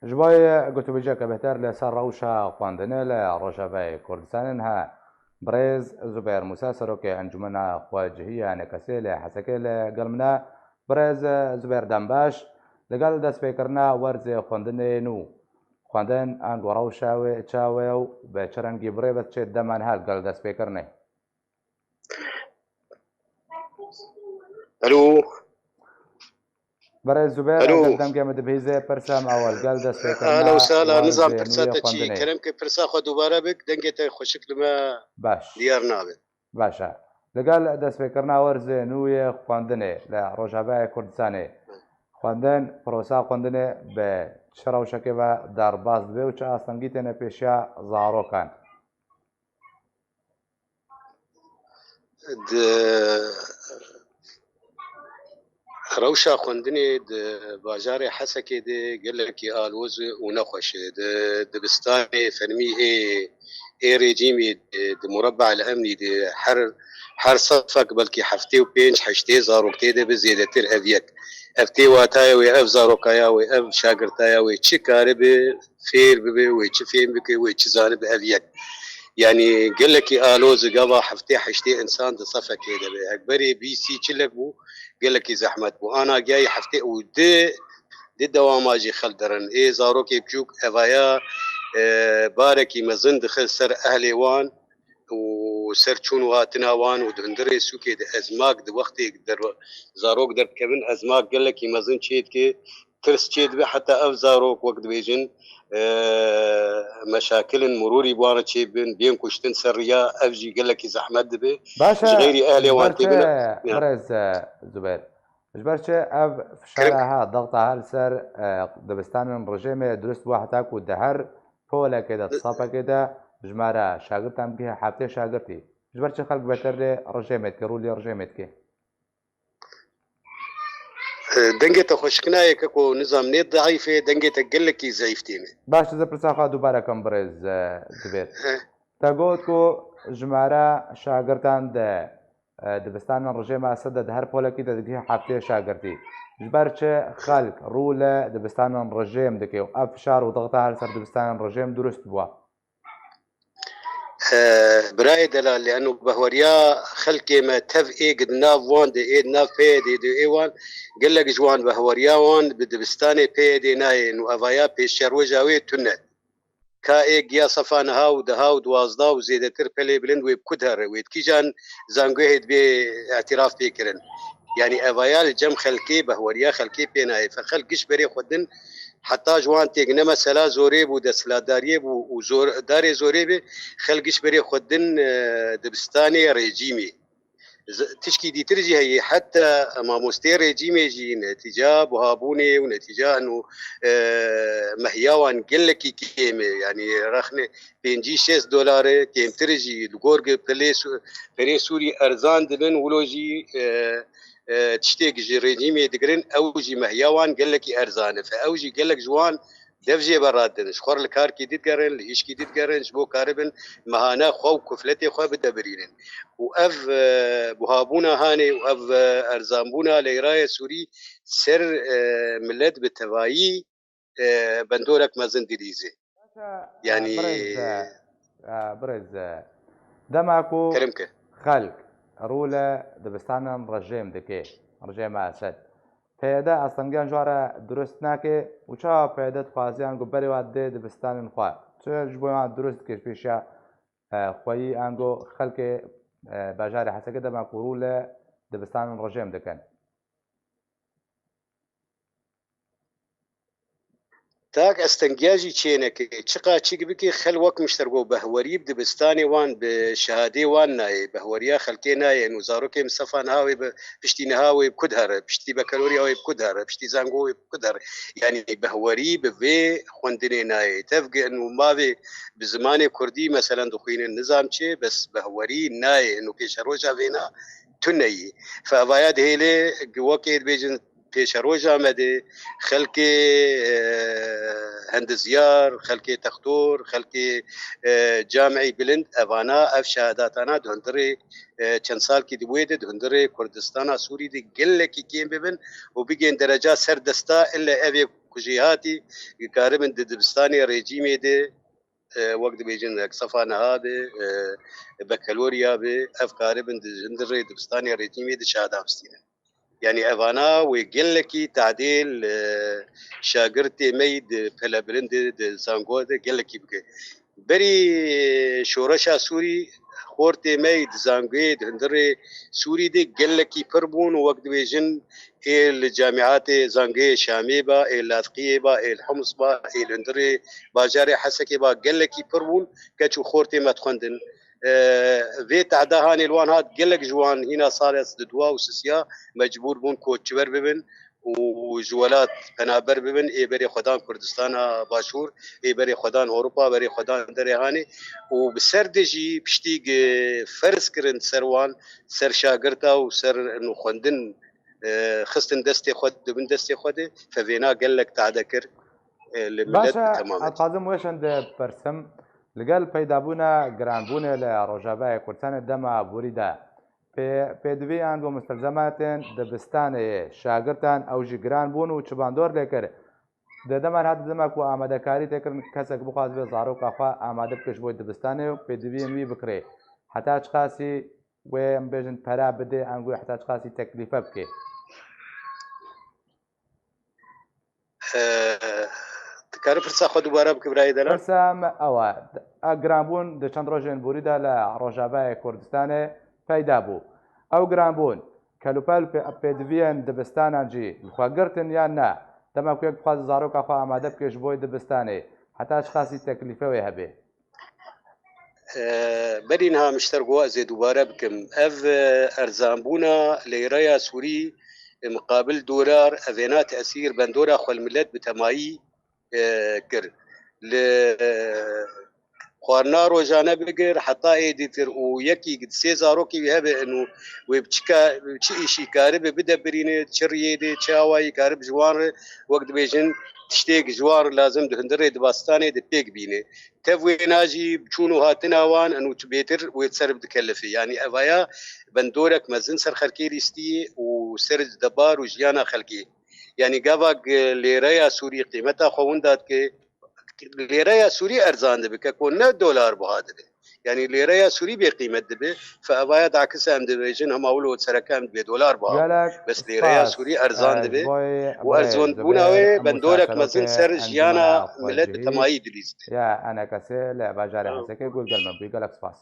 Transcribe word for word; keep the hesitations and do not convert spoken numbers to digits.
Ji bo gotûbêjeke bêhtir li ser rewşa xwendinê li Rojavayê Kurdistanê niha birêz Zubêr Mûsa, serokê Encûmena Xwecihî ya Enekesê li Hesekê li gel min e. Birêz Zubêr, dem baş. Li gel destpêkirina werzê xwendinê nû, xwendin ango rewşa wê çawa ye û bi çi rengî bi rê ve diçe dema niha li gel destpêkirinê? Alo. Berê Zubêr, Alo. Eger dengê min dibihîze, pirsa me ewil gel destpêkirina Ahla û sahla, nizam werzê nû pirsa yê te çi? Xwendinê. Kerem ke pirsa xwe dubare bik, dengê te xweşik li me Baş. Diyar nabe. Baş e. Li gel destpêkirina werzê nû yê xwendinê li Rojavayê Kurdistanê, xwendin, prosa xwendinê bi çi rewşekê ve derbas dibe û çi astengî têne pêşiya zarokan? Di rewşa xwendinê di bajarê Hesekê de gelekî aloz û nexweş e. Di dibistanê fermî ê, ê rejîmê de, di Murabba El Emnî de her, her sefek belkî heftê û pênc heştê zarok tê de bi zêdetir ev yek. Ev tê wataya wê, ev zarokaya wê, ev şagirtaya wê çi karibe fêr bibe, wê çi fêm bike, wê çi zanibe, ev yek. Yanî gelekî aloz e, gava heftê heştê însan di sefekê de be. Hek berê bîst sî çilek bû, gelekî zehmet bû. Ana giyayî heftê û di, di dewama jî xel dirin. Ê zarokê biçûk evaya, e, barekî mezin dixe ser ehlê wan û ser çûn û hatina wan û di hundirê sûkê de ezmak di wextê der zarok derdikevin, ezmak gelekî mezin çêdike. Tirs çêdibe, heta ev zarok, wek dibêjin, e, meşakilin mirûrî bi wan re çêbin, bên kuştin ser riya, ev jî gelekî zehmet dibe. Baş e, ji xeyrî ehlê wan tê bine. Ya. Birêz, e, Zubêr, ji ber çi ev fişara ha, dexta ha li ser, e, dibistanên rejêmê durust bû, heta ku di her polekê de, di sapekê de jimara şagirtan bigihê heftê şagirtî? Ji ber çi xelk beter lê rejêmê dike, rû lê rejêmê dike? E, dengê te xweşik nayê, keko, nizam nê daîf e, dengê te gelekî zeîf têne. Baş, ez ê pirsa xwe dubare kim, birêz, e, Zubêr. He. Te got ku jimara şagirtan di, e, dibistanên rejêma Esed de di her polekî de digihê heftê şagirtî. Ji ber çi xelk rû li dibistanên rejêm dike û ev fişar û dexta her ser dibistanên rejêm durust bû? E, birayê delal, lê eno behweriya xelkê me tev ê di nav wan de, ê di nav P Y D'ê de, ê wan, gelek ji wan behweriya wan bi dibistanê P Y D'ê nayên û evaya pêşeroja wê tune. Ka ê giya sefa niha û deha û duwazdeh û zêdetir pelê bilind wê bi ku de here, wê di kîjan zangohê dibê îtiraf pê kirin? Yanî evaya li cem xelkê, behweriya xelkê pê nayê. Fe xelk giş berê xwe din, heta ji wan têk ne mesela zorê bû, desthilatdariyê bû û zor, darê zorê bê, xelk giş berê xwe din, e, dibistanê rejîmê. Z-, tişkî dîtir jî heye, heta mamostê rejîmê jî netîca buhabûnê û netîca eno, e, mehiya wan gelekî kêm e. Yanî rexne pêncî şêst dolar e, kêmtir jî li gor gi pilê Sû-, perê Sûrî erzan dibin, wilo jî, e, e, tiştêk ji rejîmê digirin, ew jî mehiya wan gelekî erzan e. Fe ew jî gelek ji wan dev jê ve radin. Ji xwe re li karkî digerin, li îşkî digerin, ji bo karibin mehane xwe û kufletê xwe bidebirînin. Û ev, e, buhabûna hanê û ev, e, erzanbûna leyraya Sûrî ser, e, milet bi tevayî, e, bendorek mezin dilîze. Yanî birêz, e, e, birêz, e, dema ku kerem ke xelk rû li dibistanên rejêm dike, rejêma Esed, P Y D astengiyan ji wan re durust nake û çawa P Y D dixwaze ango berê wan dê dibistanên xwe? Çi ji bo wan durust dike ji pêşiya, e, xweyî ango xelkê, e, bajarê Hesekê dema ku rû li dibistanên rejêm dikin? Tak estengiya jî çêneke, çiqa çik bike, xel wek miştergo behwerî bi dibistanê wan, bi şehadê wan nayê, behweriya xelkê nayê. Û zarokê min sefa niha wê bi, piştî niha wê bi ku de here, piştî bekaloriya wê bi ku de here, piştî zango wê bi ku de here. Yanî behwerî bi vê xwendinê nayê. Tev gi eno ma vê bi zimanê kurdî meselen dixwînin, nizam çi, bes behwerî nayê. Eno pêşeroja vêna tune yî. Fe evaya dihêle, gi wekê dibêjin, pêşeroja me de xelkê, e, hendizyar, xelkê textor, xelkê, e, camî bilind, evana ev şehadatana di hundirê, e, çend salkî di wê de di hundirê Kurdistana Sûrî de gelekî kêm bibin û bigên dereca serdesta, ille evê ku jêhatî, karibin di dibistanê rejîmê de, e, wek dibêjin, Eksefa niha be, e, Bekelorya be, ev karibin di hundirê dibistanê rejîmê de şada bistînin. Yanî evana wê gelekî tadê li şagirtê me yî di pelebilind de, di zango de gelekî bike. Berî şoreşa Sûrî xortê me yî di zangoyê, di hundirê Sûrî de gelekî pir bûn û wek dibêjin ê li camîatê zangoyê Şamê ba, ê li Ladqiyê ba, ê li Hims ba, ê li hundirê bajarê Hesekê ba gelekî pir bûn, keç û xortê me dixwendin. E, vê tehda hanê li wan hat, gelek ji wan hîna sala di dua û sisiya mecbûr bûn koçber bibin û ji welat penaber bibin, ê berê xwedan Kurdistana Başûr, ê berê xwedan Ewropa, berê xwedan derê hanê û bi ser de jî piştî gi ferz kirin ser wan, ser şagirta û ser nû xwendin, e, xistin destê xwe, dibin destê xwe de, fevêna gelek tade kir, e, li millet Baş e, bi temamê. Ez dixwazim wê şende bipirsim, li gel peydabûna giranbûnê li Rojavayê Kurdistanê dema borî de, pê-, pêdiviyan û mustelzematên dibistanê yê şagirtan ew jî giran bûn û çi bandor lê kir? Di dema re hate dema ku amadekarî tê kirin, kesek bixwaze zaroka xwe amade bike ji bo dibistanê û pêdiviyên wî bikirê. Heta çiqasî wê, em bêjin, pera bidê, ango heta çiqasî teklîfe bike? E, dikarî pirsa xwe dubare bike, birayê delal? Pirsa me ew e, a giranbûn di çend rojên borî de li Rojavayê Kurdistanê peyda bû. Ew giranbûn, kelûpel pê-, pêdiviyên dibistanan jî li xwe girtin yan na? Dema ku yek dixwaze zaroka xwe amade bike ji bo dibistanê, heta çiqasî teklîfe wê hebe? E, berî niha mişter ku ez ê dubare bikim. Ev, e, erzanbûna leyreya Sûrî, e, miqabil dolar, evêna tesîr bendora xwe li milet bi temayî, e, kir. Li, e, xwarina rojane bigir, heta êdîtir û yekî sê zarokî wî hebe û wê bi çi ka-, bi çi îşî karibe bide birîne, çi riyê de, çi awayî karib ji wan re, wek dibêjin, tiştêk ji wan re lazim di hundirê dibistanê de pêk bîne. Tev wêna jî çûn û hatina wan û tu bêtir wê ser bidikelife. Yanî evaya bendorek mezin ser xelkê lîstî û ser debar û jiyana xelkê. Yanî gava g-, lêreya Sûrî qîmeta xwe winda dike, lêreya Sûrî erzan dibe, ke ku ne dolar buha dibe. Yanî lêreya Sûrî bê qîmet dibe. Fe evaya dakisa em dibêjin, hema wilo sereke em dibê dolar buha. Gelek Bes lêreya spas, Sûrî erzan eh, dibe ji bo û erzanbûna wê bendorek mezin ser jiyana milet bi temayî dilîzde. Ya enekesê li bajarê Hesekê ku gel me bûyî, gelek spas.